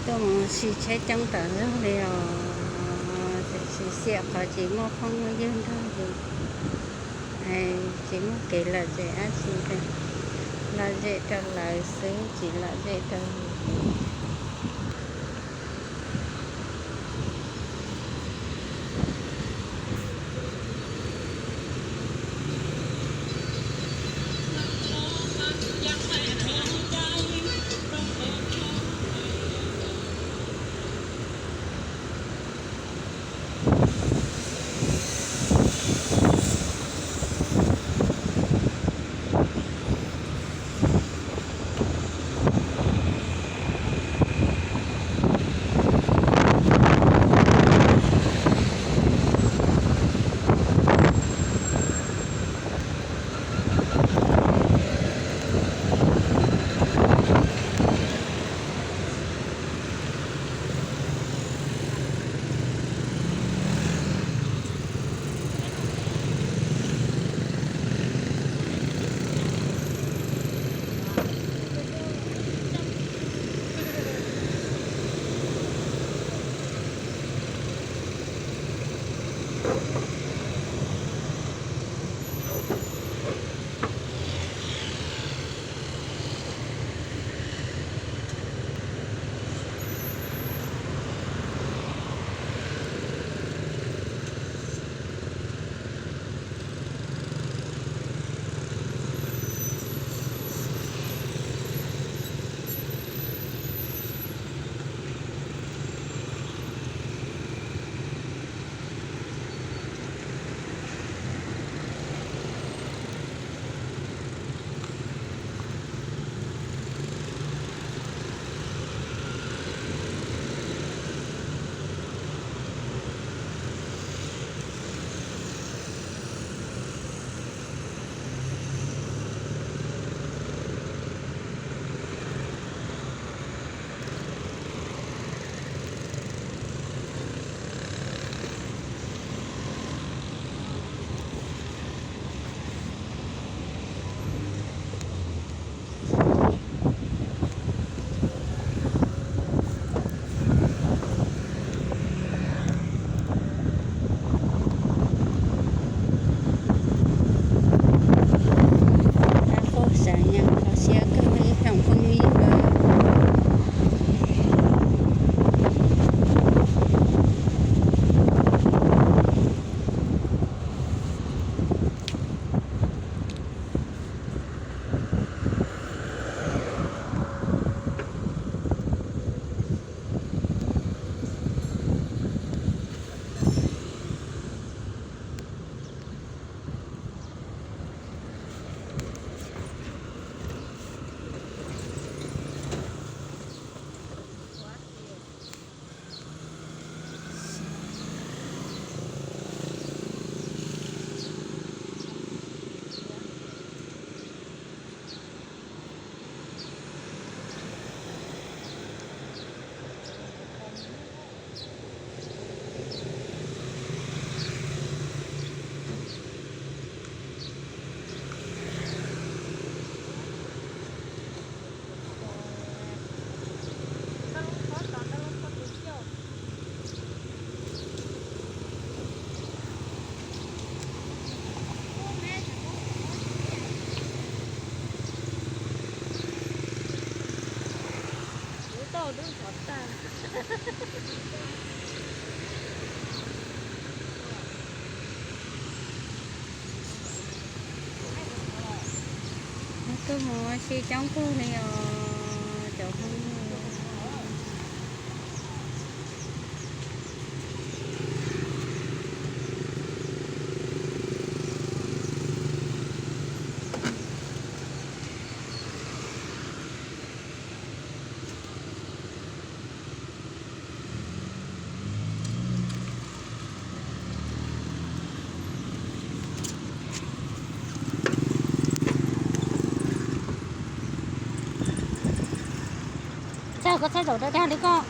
Tuaj mus ua si tsheb coob tawm zog li os, tiam sis xiam qhov tsis muaj phooj muaj ywg nrog yus, tsis muaj kev lom zem dab tsi, lom zem rau lawv xwb tsis lom zem rau yus. Tab quaj xav nyob los siab kawg li tsoom phooj ywg. Kuv tau dub nrov tag. Tuaj mus ua si coob kawg li os cov phooj ywg. Txog koj txhob zaum dawb dag li koj.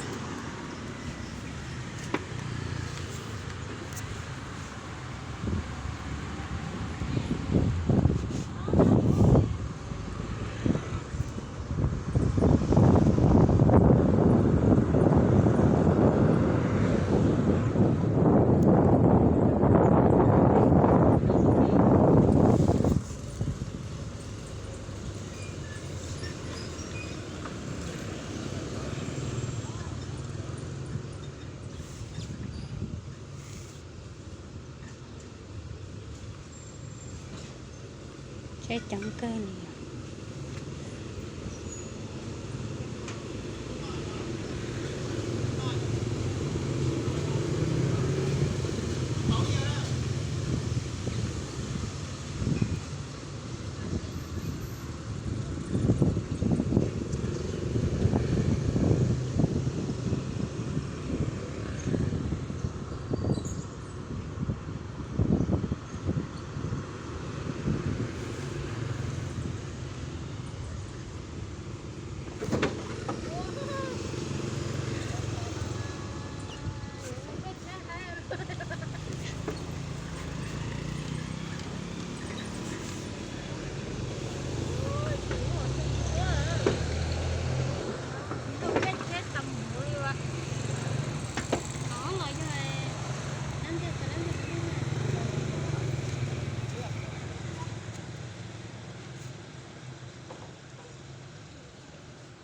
Coob kawg li.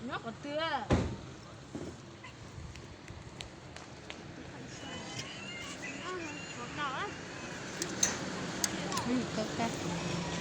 Nyob qhov twg? Kab kab.